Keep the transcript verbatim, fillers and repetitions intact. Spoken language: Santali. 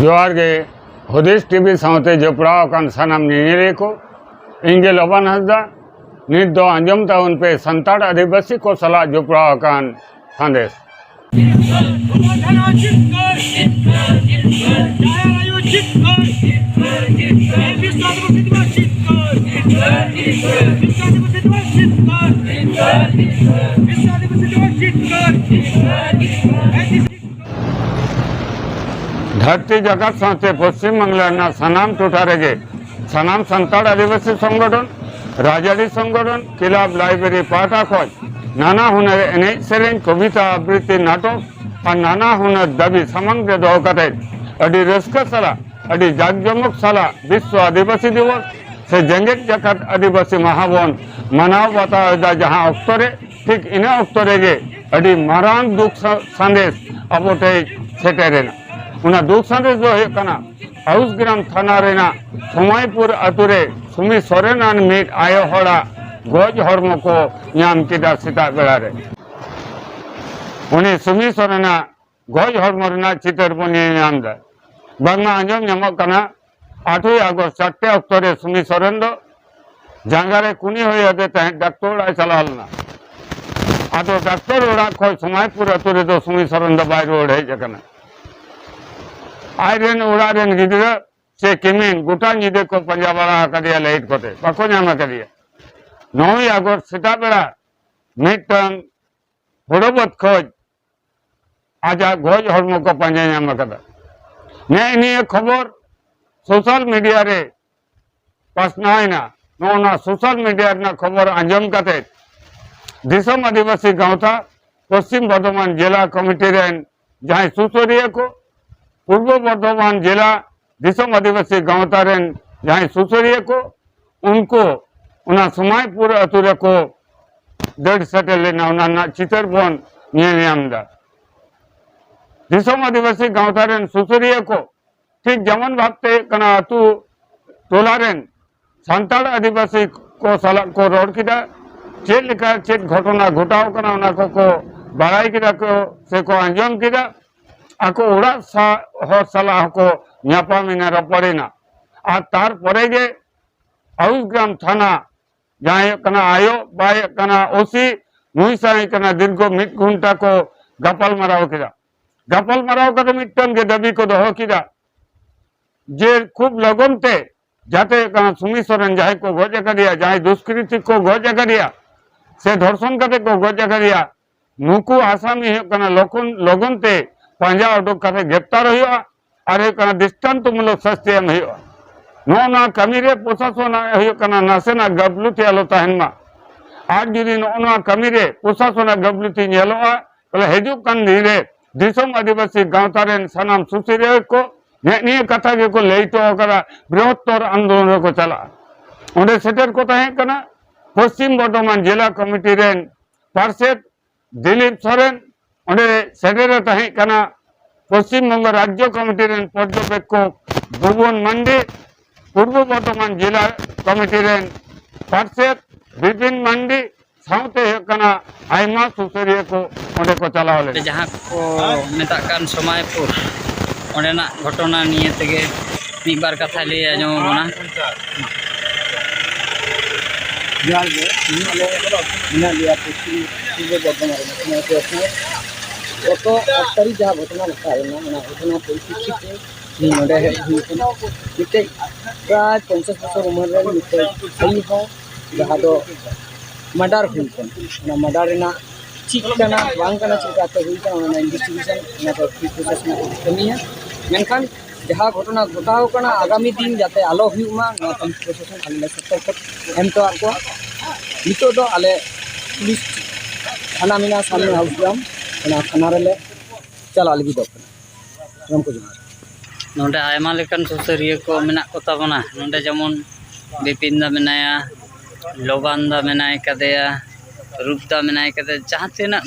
ᱡᱚᱦᱟᱨ ᱜᱮ, ᱦᱩᱫᱤᱥ ᱴᱤᱵᱷᱤ ᱥᱟᱶᱛᱮ ᱡᱚᱯᱲᱟᱣ ᱟᱠᱟᱱ ᱥᱟᱱᱟᱢ ᱧᱮᱧᱮᱞᱤᱭᱟᱹ ᱠᱚ᱾ ᱤᱧ ᱜᱮ ᱞᱚᱵᱟᱱ ᱦᱟᱸᱥᱫᱟ᱾ ᱱᱤᱛ ᱫᱚ ᱟᱸᱡᱚᱢ ᱛᱟᱵᱚᱱ ᱯᱮ ᱥᱟᱱᱛᱟᱲ ᱟᱹᱫᱤᱵᱟᱹᱥᱤ ᱠᱚ ᱥᱟᱞᱟᱜ ᱡᱚᱯᱲᱟᱣ ᱟᱠᱟᱱ ᱥᱟᱸᱫᱮᱥ᱾ ᱫᱷᱟᱹᱨᱛᱤ ᱡᱟᱠᱟᱛ ᱥᱟᱶᱛᱮ ᱯᱚᱥᱪᱤᱢ ᱵᱟᱝᱞᱟ ᱨᱮᱱᱟᱜ ᱥᱟᱱᱟᱢ ᱴᱚᱴᱷᱟ ᱨᱮᱜᱮ ᱥᱟᱱᱟᱢ ᱥᱟᱱᱛᱟᱲ ᱟᱹᱫᱤᱵᱟᱹᱥᱤ ᱥᱚᱝᱜᱚᱴᱷᱚᱱ, ᱨᱟᱡᱽᱟᱹᱨᱤ ᱥᱚᱝᱜᱚᱴᱷᱚᱱ, ᱠᱞᱟᱵᱽ, ᱞᱟᱭᱵᱨᱮᱨᱤ ᱯᱟᱦᱴᱟ ᱠᱷᱚᱱ ᱱᱟᱱᱟ ᱦᱩᱱᱟᱹᱨ ᱮᱱᱮᱡ ᱥᱮᱨᱮᱧ, ᱠᱚᱵᱤᱛᱟ ᱟᱵᱨᱤᱛᱤ, ᱱᱟᱴᱚᱠ ᱟᱨ ᱱᱟᱱᱟ ᱦᱩᱱᱟᱹᱨ ᱫᱟᱹᱵᱤ ᱥᱟᱢᱟᱝ ᱨᱮ ᱫᱚᱦᱚ ᱠᱟᱛᱮ ᱟᱹᱰᱤ ᱨᱟᱹᱥᱠᱟᱹ ᱥᱟᱞᱟᱜ, ᱟᱹᱰᱤ ᱡᱟᱠ ᱡᱚᱢᱚᱠ ᱥᱟᱞᱟᱜ ᱵᱤᱥᱥᱚ ᱟᱹᱫᱤᱵᱟᱹᱥᱤ ᱫᱤᱵᱚᱥ ᱥᱮ ᱡᱮᱜᱮᱛ ᱡᱟᱠᱟᱛ ᱟᱹᱫᱤᱵᱟᱹᱥᱤ ᱢᱟᱦᱟ ᱵᱚᱱ ᱢᱟᱱᱟᱣ ᱵᱟᱛᱟᱣ ᱮᱫᱟ, ᱡᱟᱦᱟᱸ ᱚᱠᱛᱚ ᱨᱮ ᱴᱷᱤᱠ ᱤᱱᱟᱹ ᱚᱠᱛᱚ ᱨᱮᱜᱮ ᱟᱹᱰᱤ ᱢᱟᱨᱟᱝ ᱫᱩᱠ ᱥᱟ-, ᱥᱟᱸᱫᱮᱥ ᱟᱵᱚ ᱴᱷᱮᱱ ᱥᱮᱴᱮᱨᱮᱱᱟ᱾ ᱚᱱᱟ ᱫᱩᱠ ᱥᱟᱸᱫᱮᱥ ᱫᱚ ᱦᱩᱭᱩᱜ ᱠᱟᱱᱟ, ᱟᱹᱣᱩᱥᱜᱨᱟᱢ ᱛᱷᱟᱱᱟ ᱨᱮᱱᱟᱜ ᱥᱚᱢᱟᱭᱯᱩᱨ ᱟᱛᱳ ᱨᱮ ᱥᱩᱢᱤ ᱥᱚᱨᱮᱱ ᱟᱱ ᱢᱤᱫ ᱟᱭᱳ ᱦᱚᱲᱟᱜ ᱜᱚᱡ ᱦᱚᱲᱢᱚ ᱠᱚ ᱧᱟᱢ ᱠᱮᱫᱟ ᱥᱮᱛᱟᱜ ᱵᱮᱲᱟ ᱨᱮ᱾ ᱩᱱᱤ ᱥᱩᱢᱤ ᱥᱚᱨᱮᱱᱟᱜ ᱜᱚᱡ ᱦᱚᱲᱢᱚ ᱨᱮᱱᱟᱜ ᱪᱤᱛᱟᱹᱨ ᱵᱚᱱ ᱧᱮᱞ ᱧᱟᱢ ᱮᱫᱟ᱾ ᱵᱟᱝᱢᱟ ᱟᱸᱡᱚᱢ ᱧᱟᱢᱚᱜ ᱠᱟᱱᱟ, ᱟᱴᱷᱨᱚᱭ ᱟᱜᱚᱥᱴ ᱪᱟᱨᱴᱮ ᱚᱠᱛᱚ ᱨᱮ ᱥᱩᱢᱤ ᱥᱚᱨᱮᱱ ᱫᱚ ᱡᱟᱸᱜᱟ ᱨᱮ ᱠᱩᱱᱤ ᱦᱩᱭ ᱟᱫᱮ ᱛᱟᱦᱮᱸᱫ, ᱰᱟᱠᱛᱚᱨ ᱚᱲᱟᱜ ᱮ ᱪᱟᱞᱟᱣ ᱞᱮᱱᱟ᱾ ᱟᱫᱚ ᱰᱟᱠᱛᱚᱨ ᱚᱲᱟᱜ ᱠᱷᱚᱱ ᱥᱚᱢᱟᱭᱯᱩᱨ ᱟᱹᱛᱩ ᱨᱮᱫᱚ ᱥᱩᱢᱤ ᱥᱚᱨᱮᱱ ᱫᱚ ᱵᱟᱭ ᱨᱩᱣᱟᱹᱲ ᱦᱮᱡ ᱟᱠᱟᱱᱟ᱾ ᱟᱡ ᱨᱮᱱ ᱚᱲᱟᱜ ᱨᱮᱱ ᱜᱤᱫᱽᱨᱟᱹ ᱥᱮ ᱠᱤᱢᱤᱱ ᱜᱚᱴᱟ ᱧᱤᱫᱟᱹ ᱠᱚ ᱯᱟᱸᱡᱟ ᱵᱟᱲᱟ ᱟᱠᱟᱫᱮᱭᱟ, ᱞᱟᱭᱤᱴ ᱠᱚᱛᱮ ᱵᱟᱠᱚ ᱧᱟᱢ ᱟᱠᱟᱫᱮᱭᱟ᱾ ᱱᱚᱭ ᱟᱜᱚᱥᱴ ᱥᱮᱛᱟᱜ ᱵᱮᱲᱟ ᱢᱤᱫᱴᱟᱝ ᱦᱳᱲᱳ ᱵᱟᱹᱫᱽ ᱠᱷᱚᱱ ᱟᱡᱟᱜ ᱜᱚᱡ ᱦᱚᱲᱢᱚ ᱠᱚ ᱯᱟᱸᱡᱟ ᱧᱟᱢ ᱟᱠᱟᱫᱟ᱾ ᱱᱮᱜᱼᱮ ᱱᱤᱭᱟᱹ ᱠᱷᱚᱵᱚᱨ ᱥᱳᱥᱟᱞ ᱢᱤᱰᱤᱭᱟ ᱨᱮ ᱯᱟᱥᱱᱟᱣ ᱮᱱᱟ᱾ ᱱᱚᱜᱼᱚ ᱱᱚᱣᱟ ᱥᱳᱥᱟᱞ ᱢᱤᱰᱤᱭᱟ ᱨᱮᱱᱟᱜ ᱠᱷᱚᱵᱚᱨ ᱟᱸᱡᱚᱢ ᱠᱟᱛᱮ ᱫᱤᱥᱚᱢ ᱟᱹᱫᱤᱵᱟᱹᱥᱤ ᱜᱟᱶᱛᱟ ᱯᱚᱥᱪᱤᱢ ᱵᱚᱨᱫᱷᱚᱢᱟᱱ ᱡᱮᱞᱟ ᱠᱚᱢᱤᱴᱤ ᱨᱮᱱ ᱡᱟᱦᱟᱸᱭ ᱥᱩᱥᱟᱹᱨᱤᱭᱟᱹ ᱠᱚ, ᱯᱩᱨᱵᱚ ᱵᱚᱨᱫᱷᱚᱢᱟᱱ ᱡᱮᱞᱟ ᱫᱤᱥᱚᱢ ᱟᱹᱫᱤᱵᱟᱹᱥᱤ ᱜᱟᱶᱛᱟ ᱨᱮᱱ ᱡᱟᱦᱟᱸᱭ ᱥᱩᱥᱟᱹᱨᱤᱭᱟᱹ ᱠᱚ, ᱩᱱᱠᱩ ᱚᱱᱟ ᱥᱚᱢᱟᱭᱯᱩᱨ ᱟᱹᱛᱩ ᱨᱮᱠᱚ ᱫᱟᱹᱲ ᱥᱮᱴᱮᱨ ᱞᱮᱱᱟ᱾ ᱚᱱᱟ ᱨᱮᱱᱟᱜ ᱪᱤᱛᱟᱹᱨ ᱵᱚᱱ ᱧᱮᱞ ᱧᱟᱢ ᱮᱫᱟ᱾ ᱫᱤᱥᱚᱢ ᱟᱹᱫᱤᱵᱟᱹᱥᱤ ᱜᱟᱶᱛᱟ ᱨᱮᱱ ᱥᱩᱥᱟᱹᱨᱤᱭᱟᱹ ᱠᱚ ᱴᱷᱤᱠ ᱡᱮᱢᱚᱱ ᱵᱷᱟᱵᱛᱮ ᱦᱩᱭᱩᱜ ᱠᱟᱱᱟ, ᱟᱹᱛᱩ ᱴᱚᱞᱟ ᱨᱮᱱ ᱥᱟᱱᱛᱟᱲ ᱟᱹᱫᱤᱵᱟᱹᱥᱤ ᱠᱚ ᱥᱟᱞᱟᱜ ᱠᱚ ᱨᱚᱲ ᱠᱮᱫᱟ, ᱪᱮᱫ ᱞᱮᱠᱟ ᱪᱮᱫ ᱜᱷᱚᱴᱚᱱᱟ ᱜᱷᱚᱴᱟᱣ ᱠᱟᱱᱟ ᱚᱱᱟ ᱠᱚᱠᱚ ᱵᱟᱲᱟᱭ ᱠᱮᱫᱟ ᱠᱚ ᱥᱮ ᱠᱚ ᱟᱸᱡᱚᱢ ᱠᱮᱫᱟ᱾ ᱟᱠᱚ ᱚᱲᱟᱜ ᱥᱟ-, ᱦᱚᱲ ᱥᱟᱞᱟᱜ ᱦᱚᱸᱠᱚ ᱧᱟᱯᱟᱢ ᱮᱱᱟ, ᱨᱚᱯᱚᱲ ᱮᱱᱟ᱾ ᱟᱨ ᱛᱟᱨᱯᱚᱨᱮ ᱜᱮ ᱟᱣᱩᱥᱜᱨᱟᱢ ᱛᱷᱟᱱᱟ, ᱡᱟᱦᱟᱸᱭ ᱦᱩᱭᱩᱜ ᱠᱟᱱᱟ ᱟᱭᱳ, ᱵᱟᱭ ᱦᱩᱭᱩᱜ ᱠᱟᱱᱟ ᱳᱥᱤ, ᱱᱩᱭ ᱥᱟᱶ ᱦᱩᱭᱩᱜ ᱠᱟᱱᱟ ᱫᱤᱨᱜᱷᱚ ᱢᱤᱫ ᱜᱷᱚᱱᱴᱟ ᱠᱚ ᱜᱟᱯᱟᱞ ᱢᱟᱨᱟᱣ ᱠᱮᱫᱟ᱾ ᱜᱟᱯᱟᱞ ᱢᱟᱨᱟᱣ ᱠᱟᱛᱮ ᱢᱤᱫᱴᱟᱝ ᱜᱮ ᱫᱟᱹᱵᱤ ᱠᱚ ᱫᱚᱦᱚ ᱠᱮᱫᱟ ᱡᱮ ᱠᱷᱩᱵ ᱞᱚᱜᱚᱱ ᱛᱮ ᱡᱟᱛᱮ ᱦᱩᱭᱩᱜ ᱠᱟᱱᱟ ᱥᱩᱢᱤ ᱥᱚᱨᱮᱱ ᱡᱟᱦᱟᱸᱭ ᱠᱚ ᱜᱚᱡ ᱟᱠᱟᱫᱮᱭᱟ, ᱡᱟᱦᱟᱸᱭ ᱫᱩᱥᱠᱨᱤᱛᱤ ᱠᱚ ᱜᱚᱡ ᱟᱠᱟᱫᱮᱭᱟ ᱥᱮ ᱫᱷᱚᱨᱥᱚᱱ ᱠᱟᱛᱮ ᱠᱚ ᱜᱚᱡ ᱟᱠᱟᱫᱮᱭᱟ, ᱱᱩᱠᱩ ᱟᱥᱟᱢᱤ ᱦᱩᱭᱩᱜ ᱠᱟᱱᱟ ᱞᱚᱜᱚᱱ, ᱞᱚᱜᱚᱱ ᱛᱮ ᱯᱟᱸᱡᱟ ᱩᱰᱩᱠ ᱠᱟᱛᱮ ᱜᱨᱮᱯᱛᱟᱨ ᱦᱩᱭᱩᱜᱼᱟ ᱟᱨ ᱦᱩᱭᱩᱜ ᱠᱟᱱᱟ ᱫᱨᱤᱥᱴᱟᱱᱛᱚ ᱢᱩᱞᱚᱠ ᱥᱟᱥᱛᱤ ᱮᱢ ᱦᱩᱭᱩᱜᱼᱟ᱾ ᱱᱚᱜᱼᱚ ᱱᱚᱣᱟ ᱠᱟᱹᱢᱤ ᱨᱮ ᱯᱨᱚᱥᱟᱥᱚᱱ ᱦᱩᱭᱩᱜ ᱠᱟᱱᱟ ᱱᱟᱥᱮᱱᱟᱜ ᱜᱟᱯᱞᱩᱛᱤ ᱟᱞᱚ ᱛᱟᱦᱮᱱ ᱢᱟ᱾ ᱟᱨ ᱡᱩᱫᱤ ᱱᱚᱜᱼᱚ ᱱᱚᱣᱟ ᱠᱟᱹᱢᱤ ᱨᱮ ᱯᱨᱚᱥᱟᱥᱚᱱᱟᱜ ᱜᱟᱯᱞᱩᱛᱤ ᱧᱮᱞᱚᱜᱼᱟ, ᱛᱟᱦᱚᱞᱮ ᱦᱤᱡᱩᱜ ᱠᱟᱱ ᱫᱤᱱ ᱨᱮ ᱫᱤᱥᱚᱢ ᱟᱹᱫᱤᱵᱟᱹᱥᱤ ᱜᱟᱶᱛᱟ ᱨᱮᱱ ᱥᱟᱱᱟᱢ ᱥᱩᱥᱟᱹᱨᱤᱭᱟᱹ ᱠᱚ ᱱᱮᱜ ᱱᱤᱭᱟᱹ ᱠᱟᱛᱷᱟ ᱜᱮᱠᱚ ᱞᱟᱹᱭ ᱦᱚᱴᱚ ᱟᱠᱟᱫᱟ, ᱵᱨᱤᱦᱚᱛᱛᱚᱨ ᱟᱱᱫᱳᱞᱚᱱ ᱨᱮᱠᱚ ᱪᱟᱞᱟᱜᱼᱟ᱾ ᱚᱸᱰᱮ ᱥᱮᱴᱮᱨ ᱠᱚ ᱛᱟᱦᱮᱸ ᱠᱟᱱᱟ ᱯᱚᱥᱪᱤᱢ ᱵᱚᱨᱫᱷᱚᱢᱟᱱ ᱡᱮᱞᱟ ᱠᱚᱢᱤᱴᱤ ᱨᱮᱱ ᱯᱟᱨᱥᱮᱛ ᱫᱤᱞᱤᱯ ᱥᱚᱨᱮᱱ, ᱚᱸᱰᱮ ᱥᱮᱴᱮᱨᱮ ᱛᱟᱦᱮᱸ ᱠᱟᱱᱟ ᱯᱚᱥᱪᱤᱢ ᱵᱚᱝᱜᱚ ᱨᱟᱡᱽᱡᱚ ᱠᱚᱢᱤᱴᱤ ᱨᱮᱱ ᱯᱚᱨᱡᱚᱵᱮᱠᱠᱷᱚᱠ ᱵᱷᱩᱵᱚᱱ ᱢᱟᱱᱰᱤ, ᱯᱩᱨᱵᱚ ᱵᱚᱨᱫᱷᱚᱢᱟᱱ ᱡᱮᱞᱟ ᱠᱚᱢᱤᱴᱤ ᱨᱮᱱ ᱯᱟᱨᱥᱮᱛ ᱵᱤᱯᱤᱱ ᱢᱟᱱᱰᱤ, ᱥᱟᱶᱛᱮ ᱦᱩᱭᱩᱜ ᱠᱟᱱᱟ ᱟᱭᱢᱟ ᱥᱩᱥᱟᱹᱨᱤᱭᱟᱹ ᱠᱚ ᱚᱸᱰᱮ ᱠᱚ ᱪᱟᱞᱟᱣ ᱞᱮᱱᱟ᱾ ᱡᱟᱦᱟᱸ ᱠᱚ ᱢᱮᱛᱟᱜ ᱠᱟᱱ ᱥᱚᱢᱟᱭᱯᱩᱨ, ᱚᱸᱰᱮᱱᱟᱜ ᱜᱷᱚᱴᱚᱱᱟ ᱱᱤᱭᱮ ᱛᱮᱜᱮ ᱢᱤᱫ ᱵᱟᱨ ᱠᱟᱛᱷᱟ ᱞᱟᱹᱭ ᱟᱸᱡᱚᱢ ᱟᱵᱚᱱᱟ᱾ ᱡᱚᱦᱟᱨ ᱜᱮ, ᱛᱮᱦᱮᱧ ᱟᱞᱮ ᱢᱮᱱᱟᱜ ᱞᱮᱭᱟ ᱯᱚᱥᱪᱤᱢ ᱯᱩᱨᱵᱚ ᱵᱚᱨᱫᱷᱚᱢᱟᱱ ᱨᱮ, ᱥᱚᱢᱟᱭᱯᱩᱨ ᱟᱹᱛᱩ ᱨᱮ᱾ ᱜᱚᱛᱚ ᱟᱴ ᱛᱟᱹᱨᱤᱠᱷ ᱡᱟᱦᱟᱸ ᱜᱷᱚᱴᱚᱱᱟ ᱜᱷᱚᱴᱟᱣ ᱞᱮᱱᱟ, ᱚᱱᱟ ᱜᱷᱚᱴᱚᱱᱟ ᱯᱚᱨᱤᱯᱨᱮᱠᱠᱷᱤᱛ ᱛᱮ ᱛᱮᱦᱮᱧ ᱱᱚᱰᱮ ᱦᱮᱡ ᱦᱩᱭ ᱠᱟᱱᱟ᱾ ᱢᱤᱫᱴᱮᱡ ᱯᱨᱟᱭ ᱯᱚᱧᱪᱟᱥ ᱵᱚᱪᱷᱚᱨ ᱩᱢᱮᱨ ᱨᱮᱱ ᱢᱤᱫᱴᱮᱡ ᱟᱭᱳ ᱦᱚᱸ, ᱡᱟᱦᱟᱸ ᱫᱚ ᱢᱟᱨᱰᱟᱨ ᱦᱩᱭ ᱠᱟᱱᱟ, ᱚᱱᱟ ᱢᱟᱨᱰᱟᱨ ᱨᱮᱱᱟᱜ ᱪᱮᱫ ᱠᱟᱱᱟ ᱵᱟᱝ ᱠᱟᱱᱟ, ᱪᱮᱫ ᱞᱮᱠᱟᱛᱮ ᱦᱩᱭ ᱠᱟᱱᱟ, ᱚᱱᱟ ᱨᱮᱱᱟᱜ ᱤᱱᱵᱷᱮᱥᱴᱤᱜᱮᱥᱚᱱ, ᱚᱱᱟ ᱫᱚ ᱯᱩᱞᱤᱥ ᱯᱨᱚᱥᱟᱥᱚᱱ ᱠᱚ ᱠᱟᱹᱢᱤᱭᱟ᱾ ᱢᱮᱱᱠᱷᱟᱱ ᱡᱟᱦᱟᱸ ᱜᱷᱚᱴᱚᱱᱟ ᱜᱷᱚᱴᱟᱣ ᱠᱟᱱᱟ, ᱟᱜᱟᱢᱤ ᱫᱤᱱ ᱡᱟᱛᱮ ᱟᱞᱚ ᱦᱩᱭᱩᱜ ᱢᱟ, ᱱᱚᱣᱟ ᱯᱩᱞᱤᱥ ᱯᱨᱚᱥᱟᱥᱚᱱ ᱟᱞᱮ ᱞᱮ ᱥᱚᱛᱚᱨᱠᱚ ᱮᱢ ᱦᱚᱴᱚᱣᱟᱫ ᱠᱚᱣᱟ᱾ ᱱᱤᱛᱚᱜ ᱫᱚ ᱟᱞᱮ ᱯᱩᱞᱤᱥ ᱛᱷᱟᱱᱟ ᱢᱮᱱᱟᱜᱼᱟ ᱥᱟᱢᱱᱮ ᱦᱟᱣᱩᱥ ᱜᱨᱟᱢ, ᱚᱱᱟ ᱛᱷᱟᱱᱟ ᱨᱮᱞᱮ ᱪᱟᱞᱟᱜ ᱞᱟᱹᱜᱤᱫᱚᱜ ᱠᱟᱱᱟ᱾ ᱜᱚᱢᱠᱮ ᱡᱚᱦᱟᱨ᱾ ᱱᱚᱰᱮ ᱟᱭᱢᱟ ᱞᱮᱠᱟᱱ ᱥᱩᱥᱟᱹᱨᱤᱭᱟᱹ ᱠᱚ ᱢᱮᱱᱟᱜ ᱠᱚ ᱛᱟᱵᱚᱱᱟ᱾ ᱱᱚᱰᱮ ᱡᱮᱢᱚᱱ ᱵᱤᱯᱤᱱ ᱫᱟ ᱢᱮᱱᱟᱭᱟ, ᱞᱚᱵᱟᱱ ᱫᱟ ᱢᱮᱱᱟᱭ ᱠᱟᱫᱮᱭᱟ, ᱨᱩᱯ ᱫᱟ ᱢᱮᱱᱟᱭ ᱠᱟᱫᱮᱭᱟ, ᱡᱟᱦᱟᱸ ᱛᱤᱱᱟᱹᱜ